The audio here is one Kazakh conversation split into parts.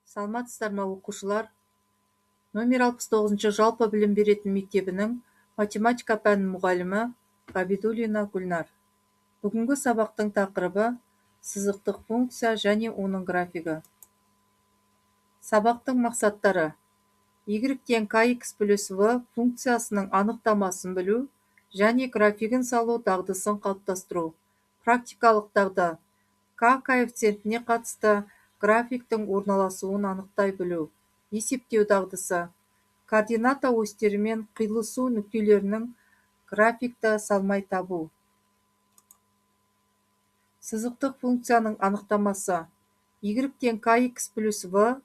Саламатсыздар ма, оқушылар? Номер 69 жалпы білім беретін мектебінің математика пәнінің мұғалімі Ғабидуллина Гүлнар. Бүгінгі сабақтың тақырыбы сызықтық функция және оның графигі. Сабақтың мақсаттары: y тең kx плюс v функциясының анықтамасын білу және графигін салу дағдысын қалыптастыру. Практикалық дағды: k коэффициентіне қатысты графиктің орналасуын анықтай білу. Есептеу дағдысы: координата осьтерімен қиылысу нүктелерінің графикті салмай табу. Сызықтық функцияның анықтамасы: y тең kx плюс v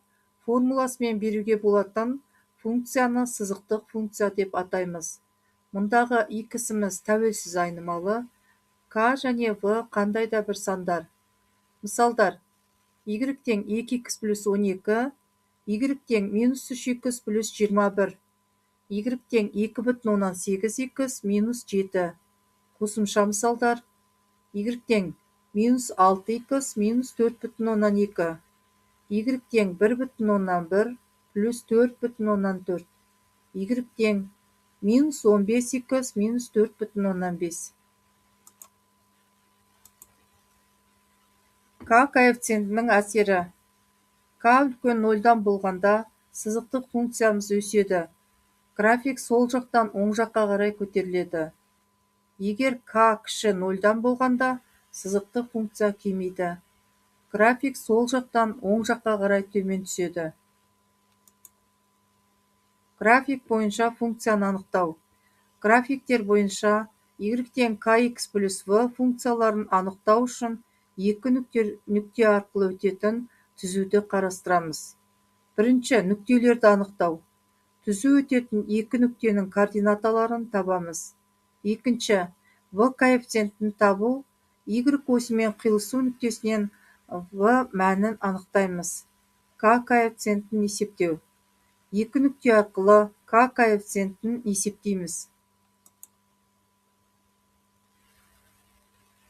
формуласымен беруге болатын функцияны сызықтық функция деп атаймыз. Мұндағы x-іміз тәуелсіз айнымалы, k және v қандай да бір сандар. Мысалдар: y тең 2x плюс 12, y тең минус 3x плюс 21, y тең 2,8x минус 7. Қосымша мысалдар: y тең минус 6x минус 4,2, y тең 1,1 плюс 4,4, y тең минус 15x минус 4,5. К коэффициентінің әсері. К үлкен нольдан болғанда сызықтық функциямыз өседі. График сол жақтан оң жаққа қарай көтеріледі. Егер к кіші нольдан болғанда сызықтық функция кемиді. График сол жақтан оң жаққа қарай төмен түседі. График бойынша функцияны анықтау. Графиктер бойынша y тең kx плюс v функцияларын анықтау үшін екі нүкте арқылы өтетін түзуді қарастырамыз. Бірінші, нүктелерді анықтау. Түзу өтетін екі нүктенің координаталарын табамыз. Екінші, v коэффициентін табу. Y осімен қиылысу нүктесінен v мәнін анықтаймыз. К коэффициентін есептеу. Екі нүкте арқылы к коэффициентін есептейміз.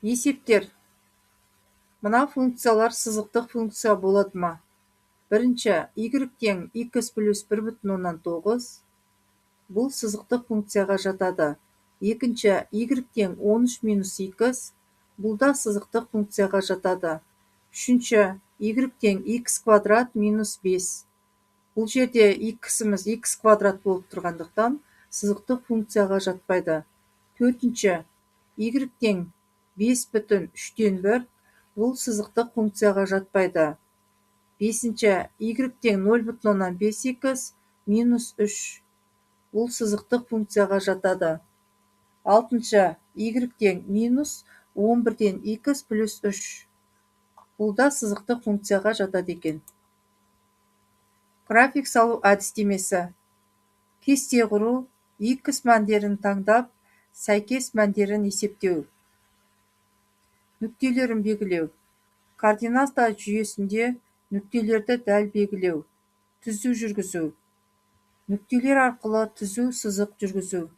Есептер. Мына функциялар сызықтық функция болады ма? Бірінші, y тең x плюс 1,9. Бұл сызықтық функцияға жатады. Екінші, y тең 13 минус x. Бұл да сызықтық функцияға жатады. Үшінші, y тең x квадрат минус 5. Бұл жерде x-іміз x квадрат болып тұрғандықтан сызықтық функцияға жатпайды. Төртінші, y тең 5,3. Бұл сызықтық функцияға жатпайды. Бесінші, y тең 0,5x минус 3. Бұл сызықтық функцияға жатады. Алтыншы, y тең минус 11-ден x плюс 3. Бұл да сызықтық функцияға жатады екен. График салу әдістемесі. Кесте құру, x мәндерін таңдап, сәйкес мәндерін есептеу. Нүктелерін белгілеу. Координата жүйесінде нүктелерді дәл белгілеу. Түзу жүргізу. Нүктелер арқылы түзу сызық жүргізу.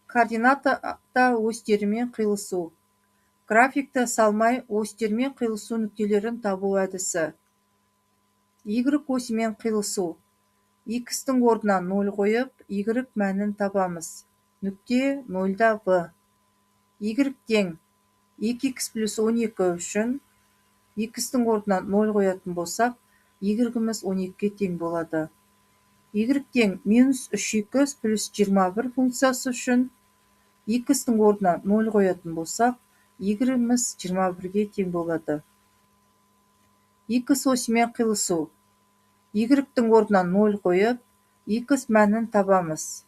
Координата осьтерімен қиылысу. Графикті салмай осьтермен қиылысу нүктелерін табу әдісі. Y осімен қиылысу. X-тің орнына 0 қойып, y мәнін табамыз. Нүкте 0-да v. Y тең 2x плюс 12 үшін x-тің орнына 0 қоятын болсақ, y-іміз 12-ге тең болады. Y тең минус 3x плюс 21 функциясы үшін x-тің орнына 0 қоятын болсақ, y-іміз 21-ге тең болады. X осімен қиылысу. Y-тің орнына 0 қойып, x мәнін табамыз.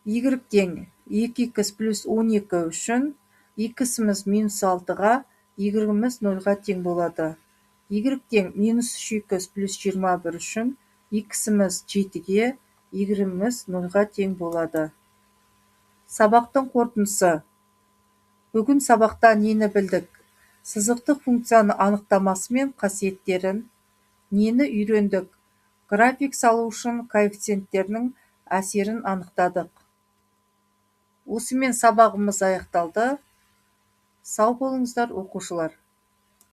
Y тең 2x плюс 12 үшін x-іміз минус 6-ға, y-іміз 0-ға тең болады. Y тең минус 3x плюс 21 үшін x-іміз 7-ге, y-іміз 0-ға тең болады. Сабақтың қорытындысы. Бүгін сабақта нені білдік? Сызықтық функцияны анықтамасы мен қасиеттерін. Нені үйрендік? График салу үшін коэффициенттерінің әсерін анықтадық. Осымен сабағымыз аяқталды. Сау болыңыздар, оқушылар!